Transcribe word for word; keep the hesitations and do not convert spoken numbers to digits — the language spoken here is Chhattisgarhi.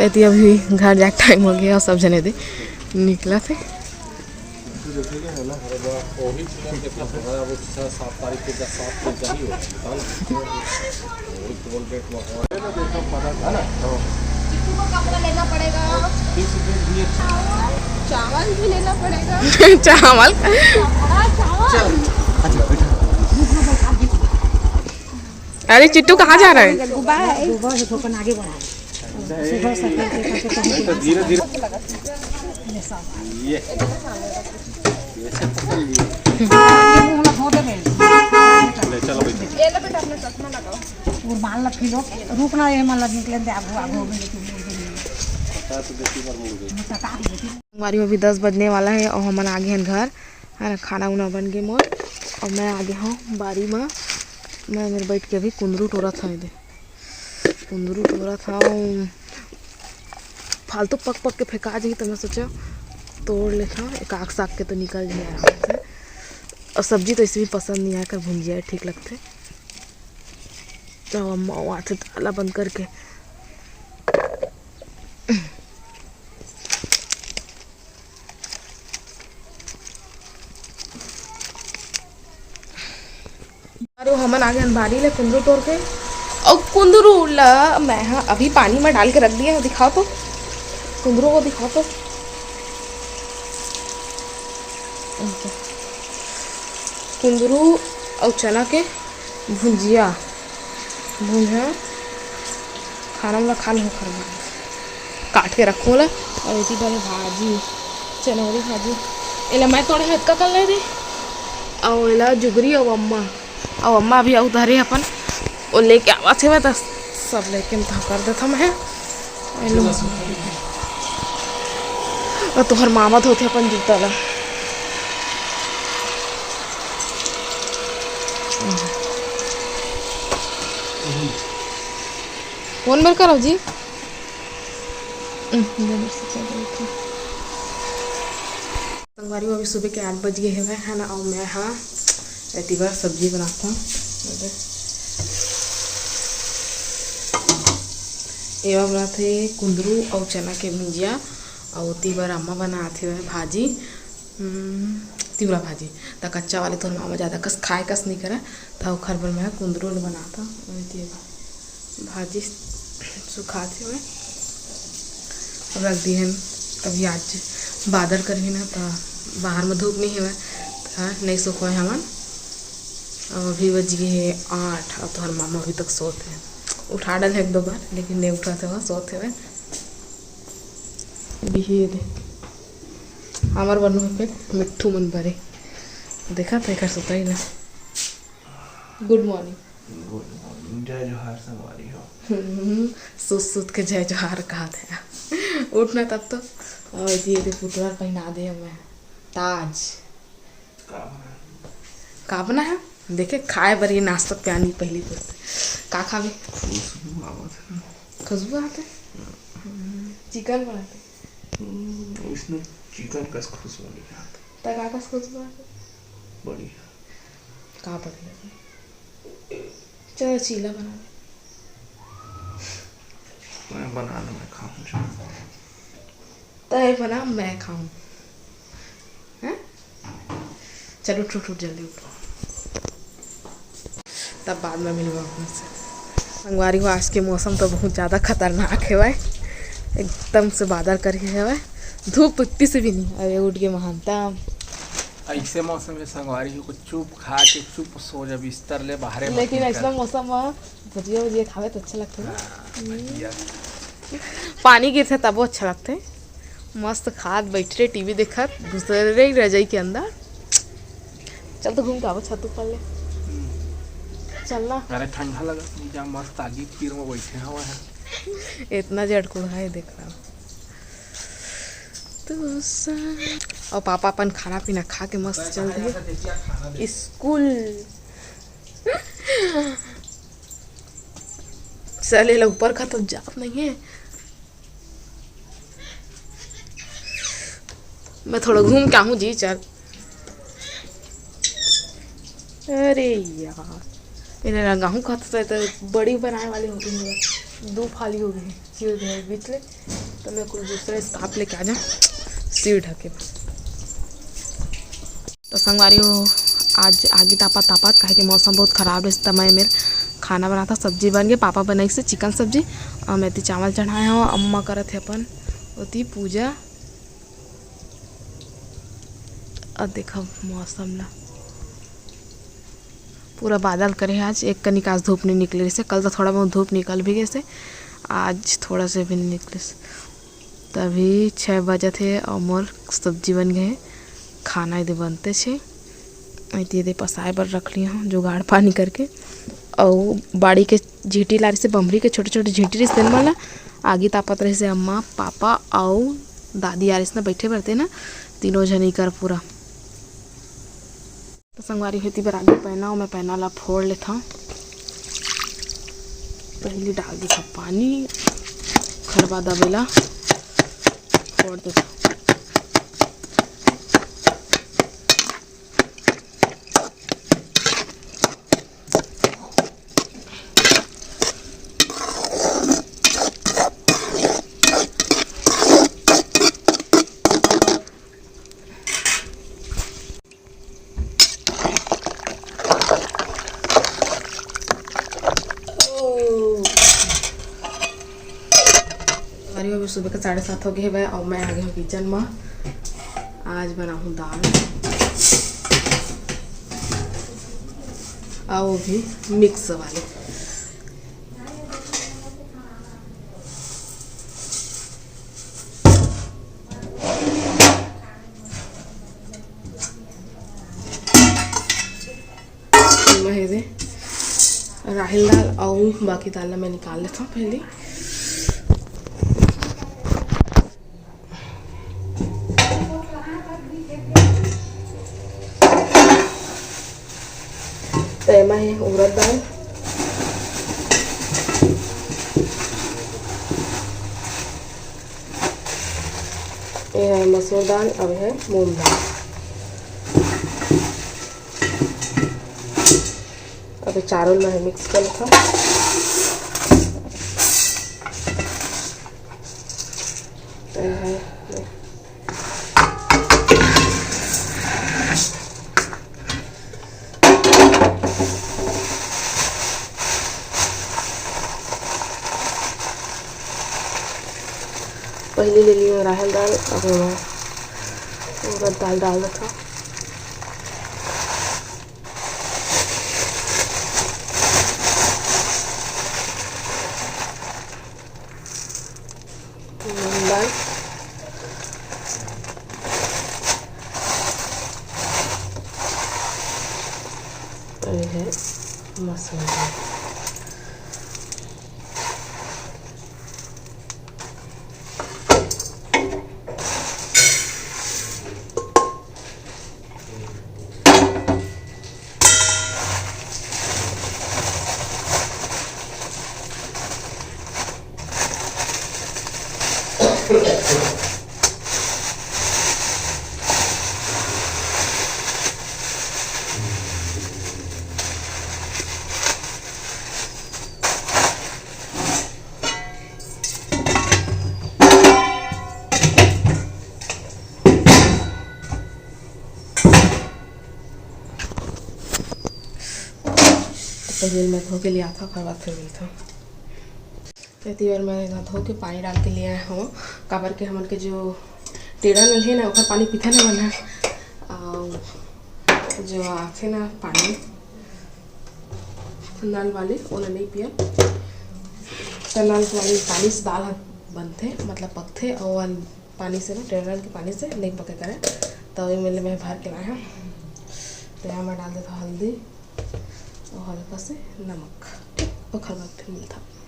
एती अभी घर जाके टाइम हो गया, सब जने दे निकला थे। चिट्टू को कपड़ा लेना पड़ेगा, चावल भी लेना पड़ेगा। चावल। हाँ, चावल। अरे चिट्टू, कहाँ जा रहा है? धीरे धीरे। रुकना, ये मन लग निकले दे, आगू, आगू। संगवारी हो, अभी दस बजने वाला है और हमन आ गे हन घर, है ना। खाना उना बन गे मोर, और मैं आ गे हूँ बारी में। मैं मेर बैठ के अभी कुंदरू टोरत हूँ, दे कुंदरू टोरत हूँ। फालतू पक पक के फेंका जाही, तो मैं सोचा तोड़ लेता हूँ, एक आग साग के तो निकल जाए आराम से। और सब्जी तो इसे भी पसंद नहीं आकर, भुंजिया ठीक लगते। तो अम्मा आथे ताला बंद करके। अरे, हमन आ गए हन बारी ले कुंदरू टोर के। अउ कुंदरू ला मैं हा अभी पानी में डाल के रख दिए हूँ, दिखाओ तो, कुंदरू को दिखाओ तो। कुंदरू अउ चना के भुंजिया, भुंजा खाना वाला खा लूँ, खा लूँ। काट के रखूँ ला। अउ एती डरे भाजी, चनौरी भाजी। एला मैं तोड़े हँव, एतका कर ले दे। अउ एला जुगरी अउ अम्मा, अउ अम्मा अभी अउ धरे अपन, ओ लेके आवत हे, मैं त सब लेके मैं तहाँ कर देथव मैं। अउ तुँहर मामा धोथे अपन जूता ला। कोन बेर करव जी? संगवारी हो, अभी सुबह के आठ बज गए हवय, है ना, अउ मैं हा एती बर सब्जी बनात हूँ। एवा बनात हे कुंदरू अउ चना के भुंजिया, अउ ओती बर अम्मा बनात हे भाजी, हम्म, तिवरा भाजी। त कच्चा वाले तोर मामा जादा कस खाए कस नहीं करे, त ओखर बर मैं कुंदरू ल बनात हूँ। एती भाजी सुखात हवय, अब रख दिहन। अभी आज बादर करही ना, त बाहर में धूप नहीं हवय, त नहीं सुखोए हमन। अब अभी बज गए हे आठ, अउ तोहर मामा अभी तक सोत हे। उठा डाले एक दो बार, लेकिन नहीं उठा थे, सोत हवय। अभी ये दे, हमर बनो पे मिट्ठू मन बरे, देखा था एकर सुताई ना। गुड मॉर्निंग। गुड मॉर्निंग, जय जोहार संगवारी हो। सुत सुत के जय जोहार कहा थे। उठना तब तो। और ये दे पुतला पहना दे हमें ताज। का बना? का बना है? देखे खाए बर ये नाश्ता प्यानी पहली तो। का खावे? खुशबू आवत है। खुशबू आते? चिकन बनाते। हम्म, इसमें चिकन कस खुशबू नहीं आते। त का कस खुशबू आते? बढ़िया। का बढ़िया? चलो चीला बना ले। मैं बना लूँ, मैं खाऊँ। तय बना, मैं खाऊँ। हैं? चलो उठ, उठ, उठ, जल्दी उठो, तब बाद में मिलबो अपने से। संगवारी हो, आज के मौसम तो बहुत ज़्यादा खतरनाक हवय, एकदम से बादल करके हवय, धूप तो इतनी से भी नहीं। अरे उठ के महानता। ऐसे मौसम में संगवारी हो, चुप खा के चुप सो जा बिस्तर ले, बाहरे मत लेकिन निकल। ऐसा मौसम में भुजिया वुजिया खावे त अच्छा लगथे ना। हाँ, भुजिया। पानी गिरथे तबो अच्छा लगथे। मस्त खात बइठे टीवी देखत दूसरे ही रजाई के अंदर। चल तो घूम के आवो छत ऊपर ले। हम्म। चल ना। अरे ठंडा लगत नहीं जा, मस्त आगी तीर में बइठे हवा है। इतना जड़कुड़ा है देख रहा। तू सा-, अउ पापा अपन खाना पीना खा के मस्त चल दिए स्कूल। चल, एला ऊपर का तो जात नहीं है। मैं थोड़ा घूम के आहूँ जी, चल। अरे यार, एने रंगाहूँ कहत तो, तो बड़ी बनाए वाली हो गई है। दू फाली हो गई, चिर दे बीच ले, तो मैं कुल दूसरा स्काप लेके आ जा, सिर ढके। तो संगवारी हो, आज आगी तापत तापत, काहे के मौसम बहुत खराब रहिस, त मैं मेर खाना बनात हंव। सब्जी बन गे, पापा बनाइस हे चिकन सब्जी, अउ मैं एती चावल चढ़ाए हंव। अम्मा करत हे अपन ओती पूजा। अब देखो मौसम ला, पूरा बादल करे हे आज, एक कनिक आज धूप नहीं निकले रहिस हे। कल तो थोड़ा बहुत धूप निकल भी गइस हे, आज थोड़ा से भी नहीं निकलिस। तभी छः बजत हे अउ मोर सब्जी बन गए हे, खाना एदे बनते छे। एती एदे पसाए बर रख लिए हंव जुगाड़ पानी करके। अउ बाड़ी के झींटी ला रहिस हे, बमरी के छोटे छोटे झींटी रहिस हे, तेन मन ला आगी तापत रहिस हे अम्मा, पापा अउ दादी आ रहिस ना बैठे बर, तेन तीनों झन इकर पूरा। तो संगवारी हो, एती बर आगी पैना, मैं पैना ला फोड़ लेथंव। पहली डाल देथंव पानी, ओखर बाद अब एला फोड़ देथंव। अरे, अभी सुबह के साढ़े सात हो गए हवय अउ मैं आ गए हूँ किचन में। आज बनाहूँ दाल, अउ वो भी मिक्स वाली। एमा हे दे राहेर दाल अउ बाकी दाल ला मैं निकाल लेथव पहली। तो एमा हे उड़द दाल, ये हे मसूर दाल, अउ ये हे मूंग दाल। अब ये चारों ला मिक्स कर लेथव। पहली ले लियो राहेर दाल, अब मैं उड़द दाल डाल देथव। मूंग दाल। ये हे मसूर दाल। पहले मैं धो के ले आथव, ओकर बाद फिर मिलथव। एती बर मैं एला धो के पानी डाल के ले आए हव, काबर के हमन के जो टेड़ा नल हे ना, ओकर पानी पीथे ना मन ह, अउ जो आथे ना पानी नल वाली, ओला नइ पियन। त नल वाली पानी से दाल ह बनथे, मतलब पकथे, अउ पानी से ना, टेड़ा नल के पानी से नइ पके करे। त ओही में ले मैं भर के लाए हव। त यहाँ मैं डाल देथव हल्दी अउ हल्का से नमक। ठीक, ओखर बाद फिर मिलथव।